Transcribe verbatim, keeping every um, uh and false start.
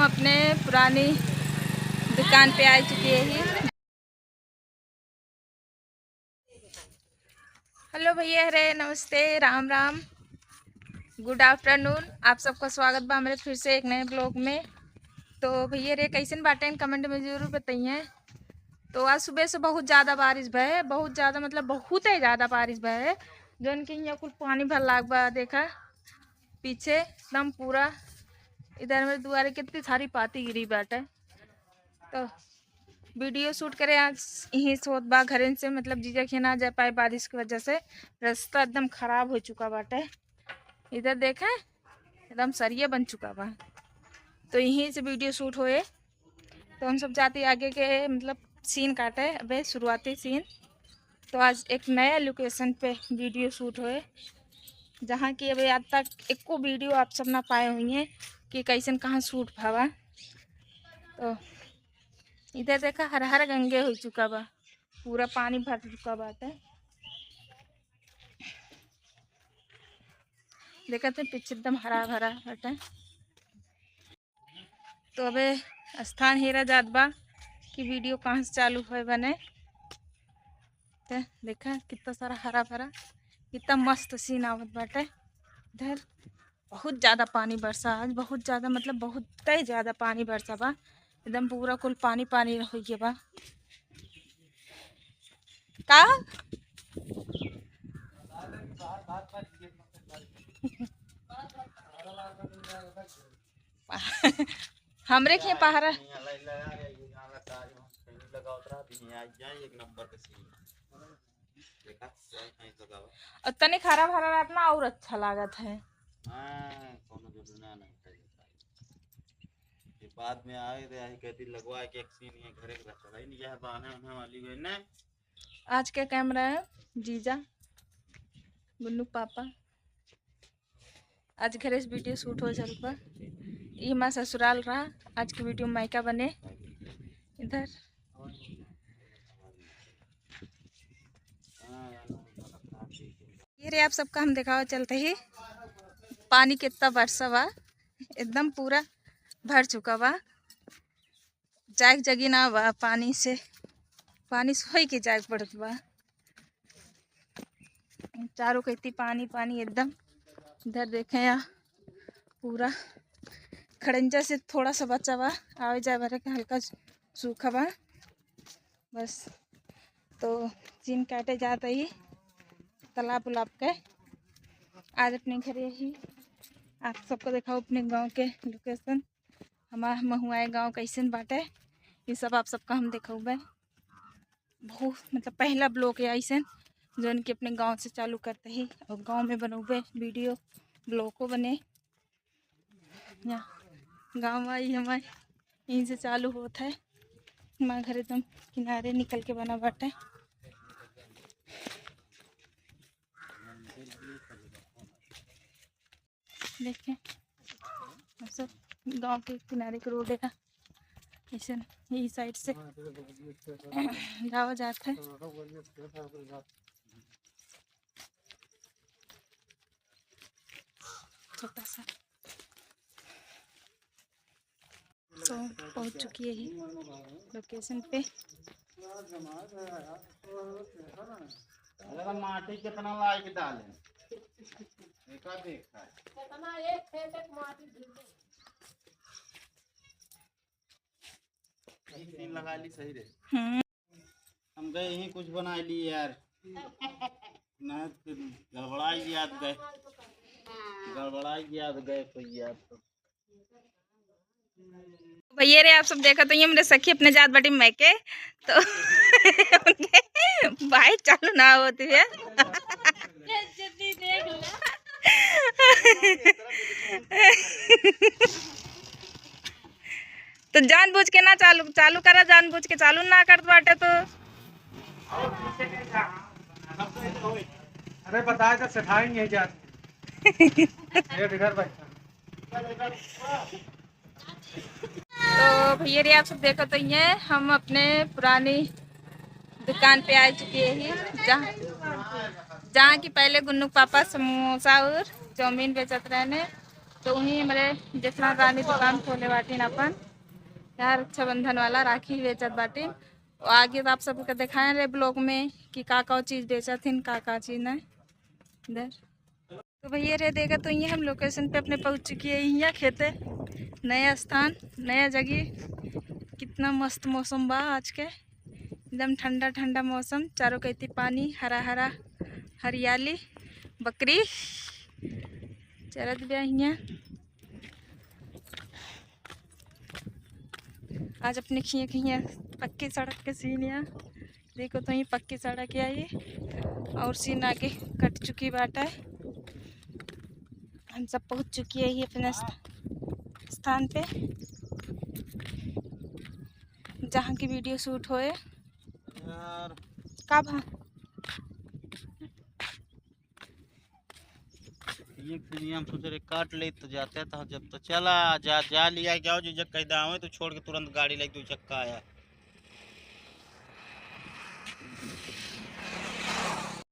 अपने पुरानी दुकान पे आ चुकी है ही। हेलो भैया रे, नमस्ते, राम राम, गुड आफ्टरनून। आप सबका स्वागत बा हमरे फिर से एक नए ब्लॉग में। तो भैया रे, कैसन बाटें, कमेंट में जरूर बताइए। तो आज सुबह से बहुत ज़्यादा बारिश भय है, बहुत ज़्यादा, मतलब बहुत ही ज़्यादा बारिश भय है, जौन कि यहाँ कुल पानी भर लाग बा। देखा पीछे एकदम पूरा इधर में दुआरे कितनी सारी पाती गिरी बाटे। तो वीडियो शूट करे आज यहीं से होत बा, घरे से, मतलब जीजा के ना जा पाए बारिश की वजह से। रास्ता एकदम खराब हो चुका बाटे। इधर देखे एकदम सरिया बन चुका बा, तो यहीं से वीडियो शूट होए। तो हम सब जाते आगे के मतलब सीन काटे, अबे शुरुआती सीन। तो आज एक नया लोकेशन पे वीडियो शूट होए, जहाँ की अबे आज तक एको वीडियो आप सब ना पाए हुई हैं कि कैसन कहाँ शूट भवा। तो इधर देखा हर हर गंगे हो चुका बा, पूरा पानी भर चुका बाटे। देखत हैं पीछे एकदम हरा भरा बाटे। तो अबे स्थान हेरा जात बा कि वीडियो कहाँ से चालू होए बने। ते देखा कितना सारा हरा भरा, कितना मस्त सीन आवत बाटे। इधर बहुत ज़्यादा पानी बरसा आज, बहुत ज़्यादा, मतलब बहुत ही ज़्यादा पानी बरसा बा, एकदम पूरा कुल पानी पानी हो गया बा। का हमरे के पहाड़ा। और तनिक हरा भरा रहत ना और अच्छा लागत है। हाँ, कोनो जरूरी ना, ना। ये बाद में आए थे, आई कहती लगवा के एक सीन ये घरे के रखा है, नहीं, यह बहाने होने वाली है ना। आज के कैमरा है जीजा, गुन्नू पापा। आज घरे से वीडियो शूट हो चल बा। ये हमारा ससुराल रहा, आज की वीडियो मायका बने इधर। ये रे आप सबका हम देखावे चलते ही पानी कितना बरसा बा, एकदम पूरा भर चुका बा। जाए के जगह ना बा, पानी से, पानी से होई के जाए के पड़त बा। चारों कत्ती पानी पानी एकदम। इधर देखे या पूरा खड़ंजा से थोड़ा सा बचा बा, आवे जाए भरे के हल्का सूखा बा बस। तो सीन काटे जात ही तालाब उलाब के। आज अपने घरे ही आप सबको देखाओ अपने गाँव के लोकेशन। हमार महुआए गाँव कैसन बाटे, ये सब आप सबका हम देखउबे। बहुत मतलब पहला ब्लॉग है ऐसन जौन कि अपने गाँव से चालू करते ही और गाँव में बनउबे वीडियो ब्लॉगो बने। या गाँव आई हमारे यहीं से चालू होत है। हमारे घर एकदम किनारे निकल के बना बाटे। देखें, हम सब गाँव के किनारे के रोड है, ऐसे यही साइड से जावा जात है। छोटा सा तो पहुँच चुकी है ही लोकेशन पे। अरे माटी कितना लाइक डाले, एका देखा है। एक दिन लगा ली सही रहे। हम्म। हम गए यहीं कुछ बना ली यार, ना तो गड़बड़ा गया गए, गड़बड़ा गया गए कोई यार तो। भैया रे, आप सब देखत होइए, हमरे सखी अपने जात बाटी मैके, तो उनके बाइक चालू ना होती है। तो जानबूझ के ना चालू, चालू करा, जानबूझ के चालू ना करत बाटे तो। अरे बताए तो सिखाएंगे ही जाते। ये इधर बैठा। तो भैया रे, आप सब देखत होइए, हम अपने पुरानी दुकान पे आ चुकी है, जहाँ, जहाँ की पहले गुन्नू के पापा समोसा और चाउमीन बेचत रहने। तो उहीं हमरे जेठा रानी दुकान खोले बाटिन अपन, यहाँ रक्षाबंधन वाला राखी बेचत बाटिन। और आगे तो आप सबके देखाए रहे ब्लॉग में कि का का चीज बेचत हिन, का का चीज नहीं। इधर तो भैया रे, देखा तो ये हम लोकेशन पे अपने पहुँच चुकी है, यहाँ खेते, नया स्थान, नया जगह। कितना मस्त मौसम बा आज के, एकदम ठंडा ठंडा मौसम, चारों कैती पानी, हरा हरा हरियाली, बकरी चरत बा हियाँ। आज अपने खिए खिए पक्की सड़क के सीन या, देखो तो ये पक्की सड़क या ये, और सीन आगे कट चुकी बाटे। हम सब पहुँच चुकी है ये अपने स्थ-, स्थान पे, जहाँ की वीडियो शूट होए। यार। का भा? ये फिर हम सोचे रहे काट ले तो जाते तो जब तो चला जा, जा लिया क्या हो जी, जब कह दावे तो छोड़ के तुरंत गाड़ी लेके दो चक्का आया।